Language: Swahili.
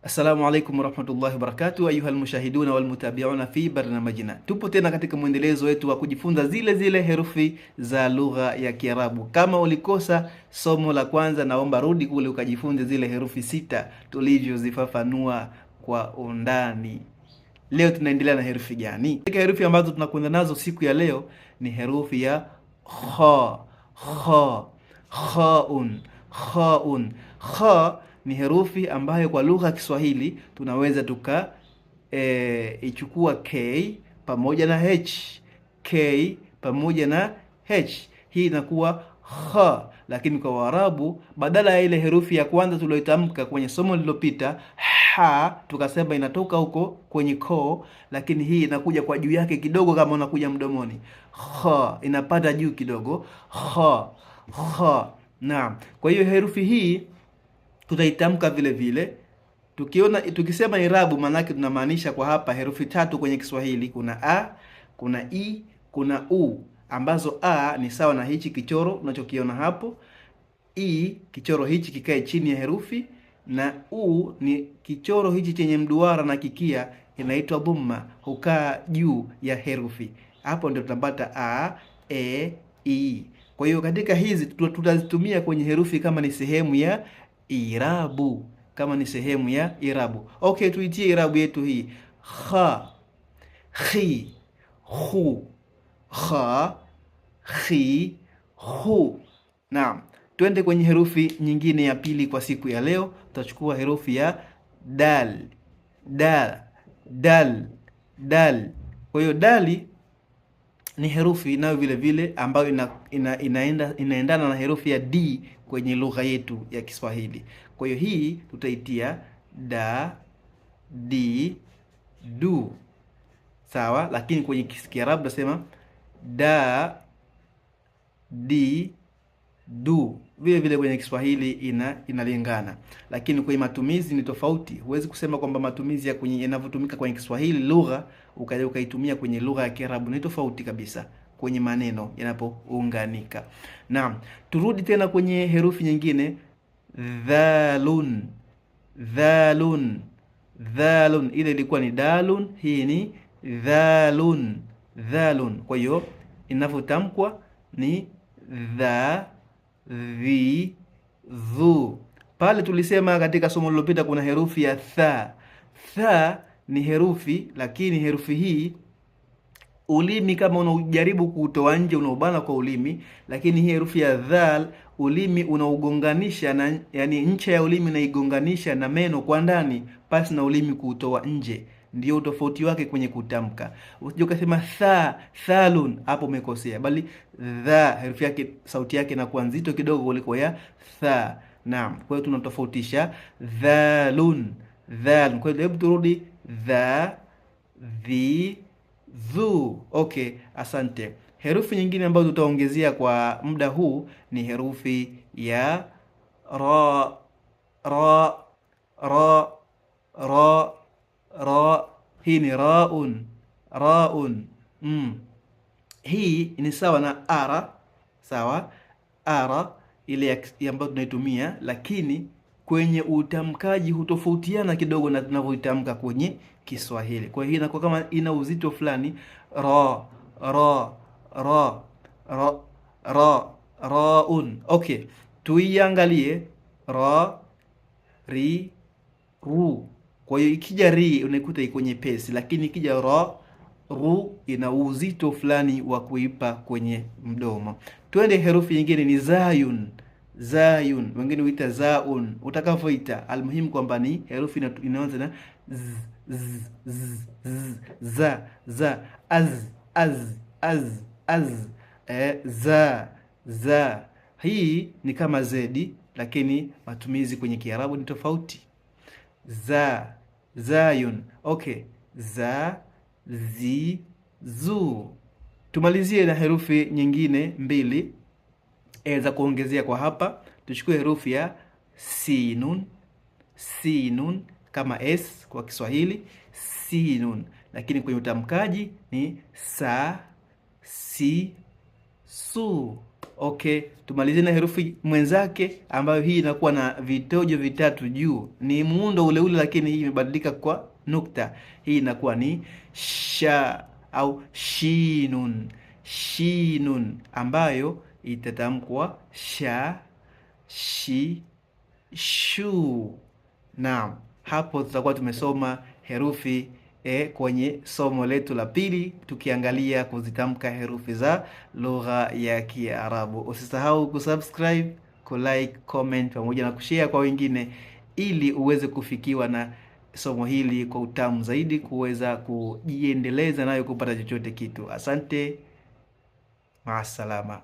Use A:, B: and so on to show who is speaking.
A: Assalamu alaikum warahmatullahi wabarakatuh, ayuha almushahiduna walmutabiuna fi barnamajina. Tupo tena katika mwendelezo wetu wa kujifunza zile zile herufi za lugha ya Kiarabu. Kama ulikosa somo la kwanza, naomba rudi kule ukajifunze zile herufi sita tulivyozifafanua kwa undani. Leo tunaendelea na herufi gani? Katika herufi ambazo tunakwenda nazo siku ya leo ni herufi ya kha. Kha, khaun, khaun. Kha ni herufi ambayo kwa lugha ya Kiswahili tunaweza tuka ichukua k pamoja na h, k pamoja na h, hii inakuwa kha. Lakini kwa Waarabu badala ya ile herufi ya kwanza tulioitamka kwenye somo lililopita ha, tukasema inatoka huko kwenye koo, lakini hii inakuja kwa juu yake kidogo, kama unakuja mdomoni. Kha inapanda juu kidogo, kha, kha. Naam, kwa hiyo herufi hii tutaitamka vile vile. Tukiona tukisema irabu, maanake tunamaanisha kwa hapa herufi tatu kwenye Kiswahili, kuna a, kuna i, kuna u, ambazo a ni sawa na hichi kichoro unachokiona hapo, i kichoro hichi kikae chini ya herufi, na u ni kichoro hichi chenye mduara na kikia, inaitwa dhamma, hukaa juu ya herufi. Hapo ndio tunapata a, e, i. Kwa hiyo katika hizi tutazitumia kwenye herufi kama ni sehemu ya irabu, kama ni sehemu ya irabu. Okay, tuitie irabu yetu hii kha, khi, khu. Kha, khi, khu. Naam, twende kwenye herufi nyingine ya pili kwa siku ya leo. Tutachukua herufi ya dal. Dal, dal, dal. Kwa hiyo dali ni herufi nayo vile vile ambayo inaendana na herufi ya d kwenye lugha yetu ya Kiswahili. Kwa hiyo hii tutaitia da, di, du. Sawa, lakini kwenye Kiarabu tunasema da, di, du. Vile vile kwenye Kiswahili inalingana, lakini kwenye matumizi ni tofauti. Huwezi kusema kwamba matumizi ya kwenye yanavyotumika kwenye Kiswahili lugha ukaja ukaitumia kwenye lugha ya Kiarabu, ni tofauti kabisa kwenye maneno yanapounganika. Naam, turudi tena kwenye herufi nyingine dhalun, dhalun, dhalun. Ile ilikuwa ni dalun, hii ni dhalun, dhalun. Kwa hiyo inavyotamkwa ni dha, dhi, dhu. Pale tulisema katika somo lililopita kuna herufi ya tha. Tha ni herufi, lakini herufi hii ulimi kama unajaribu kuutoa nje unaubana kwa ulimi, lakini hii herufi ya dhal ulimi unaugonganisha na, yani ncha ya ulimi unaigonganisha na meno kwa ndani pasi na ulimi kuutoa nje. Ndio utofauti wake kwenye kutamka. Usije ukasema tha, thalun, hapo umekosea, bali dha, herufi yake sauti yake inakuwa nzito kidogo kuliko ya tha. Naam, kwa hiyo tunatofautisha dhalun, dhalun. Kwa hiyo hebu turudi dha, dhi, dhu. Okay, asante. Herufi nyingine ambayo tutaongezea kwa muda huu ni herufi ya ra, ra, ra, ra, ra. Hii ni raun, raun. Hii ni sawa na ara, sawa, ara ile ambayo tunaitumia, lakini kwenye utamkaji hutofautiana kidogo na tunavyoitamka kwenye Kiswahili. Kwa hiyo inakuwa kama ina uzito fulani, ra, ra, ra, ra, ra, raun. Okay, tuiangalie ra, ri, ru. Kwa hiyo ikija ri unaikuta iko nyepesi, lakini ikija ra, ru ina uzito fulani wa kuipa kwenye mdomo. Twende herufi nyingine ni zayun. Zayun, wengine huita zaun, utakavyoita, almuhimu kwamba ni herufi inaanza na z, z, z, z, za, za, az, az, az, az, za, za. Hii ni kama zedi, lakini matumizi kwenye Kiarabu ni tofauti. Za, zayun. Okay, za, zi, zu. Tumalizie na herufi nyingine mbili za kuongezea kwa hapa. Tuchukue herufi ya sinun, sinun kama s kwa Kiswahili, sinun, lakini kwenye utamkaji ni sa, si, su. Okay, tumalizie na herufi mwenzake ambayo hii inakuwa na vitojo vitatu juu. Ni muundo ule ule, lakini hii imebadilika kwa nukta. Hii inakuwa ni sha au shinun, shinun ambayo itatamkwa sha, shi, shu. Naam, hapo tutakuwa tumesoma herufi kwenye somo letu la pili, tukiangalia kuzitamka herufi za lugha ya Kiarabu. Usisahau kusubscribe, kulike, comment pamoja na kushare kwa wengine ili uweze kufikiwa na somo hili kwa utamu zaidi, kuweza kujiendeleza nayo kupata chochote kitu. Asante, maasalama.